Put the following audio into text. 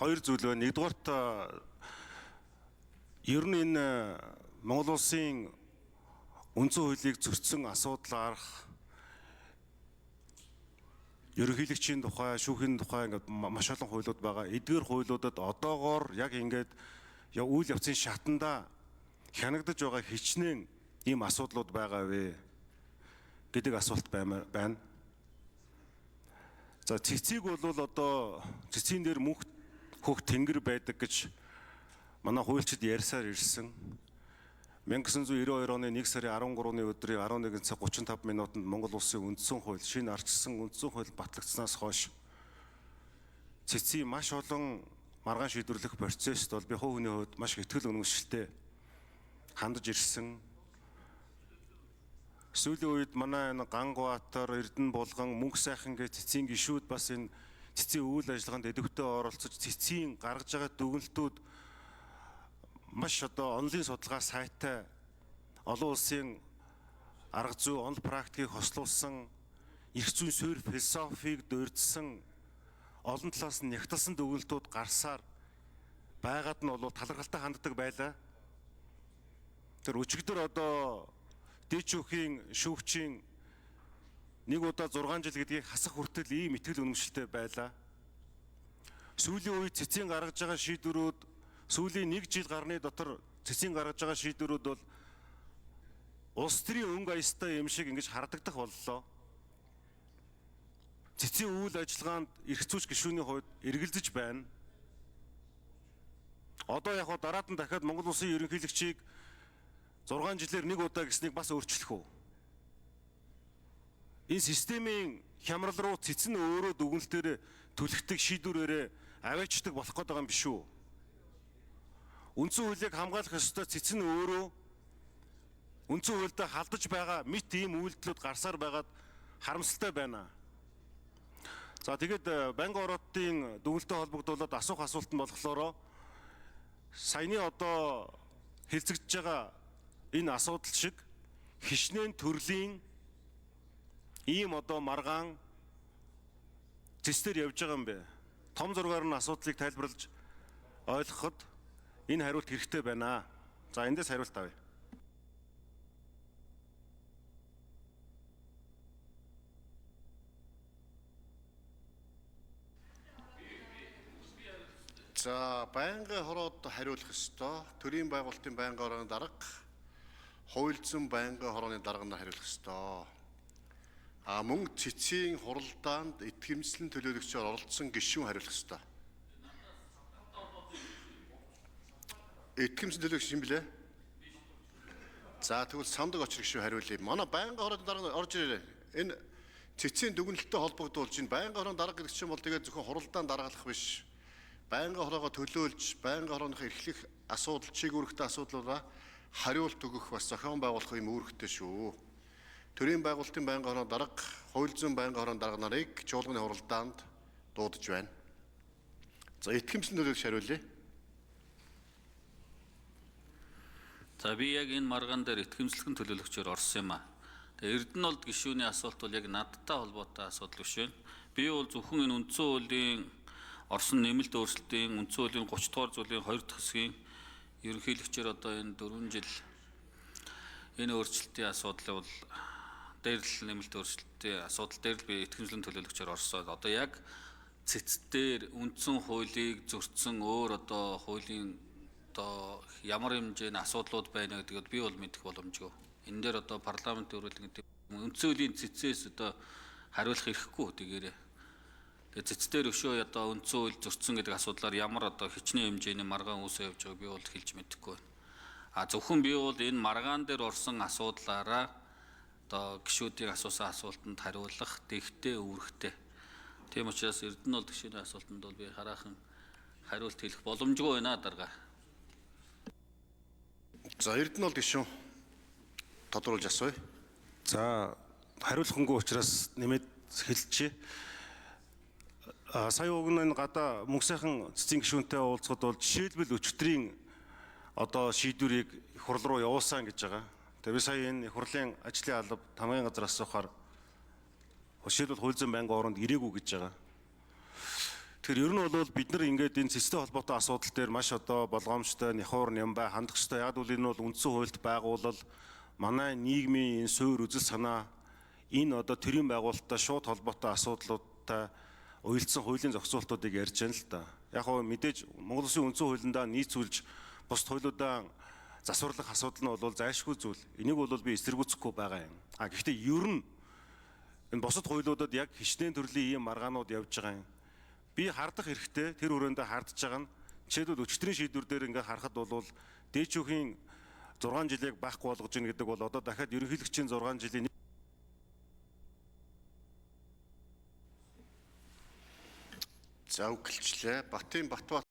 Хоёр зүйл байна. Нэгдүгээрт ер нь энэ Монгол улсын үндсэн хуулийг зөрчсөн асуудал гарах ерөнхийлөгчийн тухай, шүүхийн тухай ингээд маш олон хуулиуд байгаа. Эдгээр хуулиудад одоогоор яг ингээд үйл явцын шатанда хянагдаж байгаа хичнээн ийм асуудлууд байгаа вэ гэдэг асуулт байна. За цэцгийг бол одоо цэцгийн дээр мөнх хөх тэнгэр байдаг гэж манай хуульчид ярьсаар ирсэн. 1992 оны 1 сарын 13-ны өдрийн 11 цаг 35 минутанд Монгол улсын үндсэн хууль, шинэ арчилсан үндсэн хууль батлагдсанаас хойш цэцгийн маш олон маргаан шийдвэрлэх процесст бол би хувь хүний хувьд маш их итгэл үнэмшилтэй хандаж ирсэн. Сүүлийн үед манай энэ Ганбаатар, Эрдэнэ булган, Мөнх сайхан гэж цэцгийн гишүүд бас энэ цэцгийн үйл ажиллагаанд идэвхтэй оролцож цэцгийн гаргаж байгаа дүгнэлтүүд маш одоо онлын судалгаа сайтай олон улсын арга зүй, онол практикийг хослуулсан, эрх зүйн суурь философийг дурдсан олон талаас нь нягтлсан дүгнэлтүүд гарсаар байгаад нь бол талархалтай ханддаг байлаа. Тэр өчигдөр одоо дээд шүүхийн шүүгчийн нэг удаа 6 жил гэдгийг хасах хүртэл ийм итгэл үнэмшилтэй байлаа. Сүүлийн үед цэцгийн гаргаж байгаа шийдвэрүүд сүүлийн 1 жил гарны дотор цэцгийн гаргаж байгаа шийдвэрүүд бол улс төрийн өнгө аястай юм шиг ингэж харагдах боллоо. Цэцгийн үйл ажиллагаанд эрх зүйч гишүүний хувьд эргэлзэж байна. Одоо яг дараад нь дахиад Монгол улсын ерөнхийлөгчийг 6 жилээр нэг удаа гэснийг бас өөрчлөх үү? Энэ системийн хямрал руу цэц нь өөрөө дүгнэлтээр түлхдэг шийдвэрээрээ аваачдаг болох гээд байгаа юм биш үү? Үндсэн хуулийг хамгаалах ёстой цэц нь өөрөө үндсэн хуульдаа халдаж байгаа мэт ийм үйлдэлүүд гарсаар байгаад харамсалтай байна. За тэгээд байнгын ороодын дүгнэлттэй холбогдуулаад асуух асуулт нь болохоор саяны одоо хэлцэгдэж байгаа энэ асуудал шиг хичнээн төрлийн ийм одоо маргаан цэцдэр явж байгаа юм бэ? Том зургаар нь асуудлыг тайлбарлаж ойлгоход энэ хариулт хэрэгтэй байна. За эндээс хариулт авъя. За байнгын хороод хариулах ёстой. Төрийн байгуулалтын байнгын хорооны дарга, хууль зүйн байнгын хорооны дарга нар хариулах ёстой. А мөн цэцгийн хуралдаанд итгэмжлэн төлөөлөгчөөр оролцсон гишүүн хариулах ёстой. Итгэмжлэн төлөөлөгч юм блэ? За тэгвэл сандаг очир гишүүн хариулъя. Манай байнгын хорооны дарга орж ирээрэй. Энэ цэцгийн дүгнэлттэй холбогдуулж энэ байнгын хорооны дарга гэдэг чинь бол тэгээд зөвхөн хуралдаан даргалах биш. Байнгын хороогоо төлөөлж, байнгын хорооныхоо эрхлэх асуудал, чиг үүрэгтэй асуудлуудаа хариулт өгөх бас зохион байгуулах юм үүрэгтэй шүү. Төрийн байгуулалтын байнгын хорооны дарга, хууль зүйн байнгын хорооны дарга нарыг чуулганы хуралдаанд дуудаж байна. За итгэмжлэн төлөөлөгч хариулъя. За би яг энэ маргаан дээр итгэмжлэхэн төлөөлөгчөөр орсон юм а. Тэгээ Эрдэнэ болд гишүүний асуулт бол яг надтай холбоотой асуудал биш байна. Би бол зөвхөн энэ үндсэн хуулийн орсон нэмэлт өөрчлөлтийн үндсэн хуулийн 30 дугаар зүйлийн 2 дахь хэсгийн ерөнхийлөгчөөр одоо энэ 4 жил энэ өөрчлөлтийн асуудлыг бол дээр л нэмэлт өөрчлөлтийн асуудал дээр л би итгэмжлэн төлөөлөгчөөр орсон. Одоо яг цэц дээр үндсэн хуулийг зөрчсөн өөр одоо хуулийн одоо ямар хэмжээний асуудлууд байна гэдгийг би бол мэдэх боломжгүй. Энэ дээр одоо парламентын хөрөлд гэдэг үндсэн хуулийн цэцээс одоо хариулах эрхгүй тэгээрээ. Тэгээ цэц дээр өшөө одоо үндсэн хууль зөрчсөн гэдэг асуудлаар ямар одоо хичнээн хэмжээний маргаан үүсээ явж байгааг би бол хэлж мэдэхгүй байна. А зөвхөн би бол энэ маргаан дээр орсон асуудлаараа одоо гишүүдийн асуусан асуултанд хариулах дэвхтэй үүрэгтэй. Тийм учраас Эрдэнэ бол гишүүний асуултанд бол би хараахан хариулт хэлэх боломжгүй байна дарга. За Эрдэнэ бол гишүүн тодруулж асууя. За хариулахынгүй учраас нэмээд хэлчихье. Сая уг нь энэ гадаа мөнх сайхан цэцгийн гишүүнтэй уулзахад бол жишээлбэл өчигдрийн одоо шийдвэрийг их хурл руу явуулсан гэж байгаа. Тэгээ би сая энэ их хурлын ажлын алба тамгын газар асуухаар жишээлбэл хууль зүйн байнгын оронд ирээгүй гэж байгаа. Тэгэхээр ер нь бол бид нар ингээд энэ цэцтэй холбоотой асуудал дээр маш одоо болгоомжтой, няхуур нямбай хандах ёстой. Яг бол энэ бол үндсэн хуульд байгуулал манай нийгмийн энэ суур үзэл санаа энэ одоо төрийн байгуулалттай шууд холбоотой асуудлуудтай уялдсан хуулийн зохицуултуудыг ярьж байна л да. Яг гоо мэдээж Монгол Улсын үндсэн хуулиндаа нийцүүлж бусд хуулиудаа засварлах асуудал нь бол зайлшгүй зүйл. Энийг бол би эсэргүүцэхгүй байгаа юм. А гэхдээ ер нь энэ бусад хуулиудад яг хичнээн төрлийн ийм маргаанууд явж байгаа юм. Би хардах хэрэгтэй, тэр өрөөндөө хардж байгаа нь жишээлбэл өчтөрийн шийдвэр дээр ингээ харахад бол дээчүүхийн 6 жилийг байхгүй болгож гин гэдэг бол одоо дахиад ерөнхийлөгчийн 6 жилийн За үгэлчлээ. Батын Батбат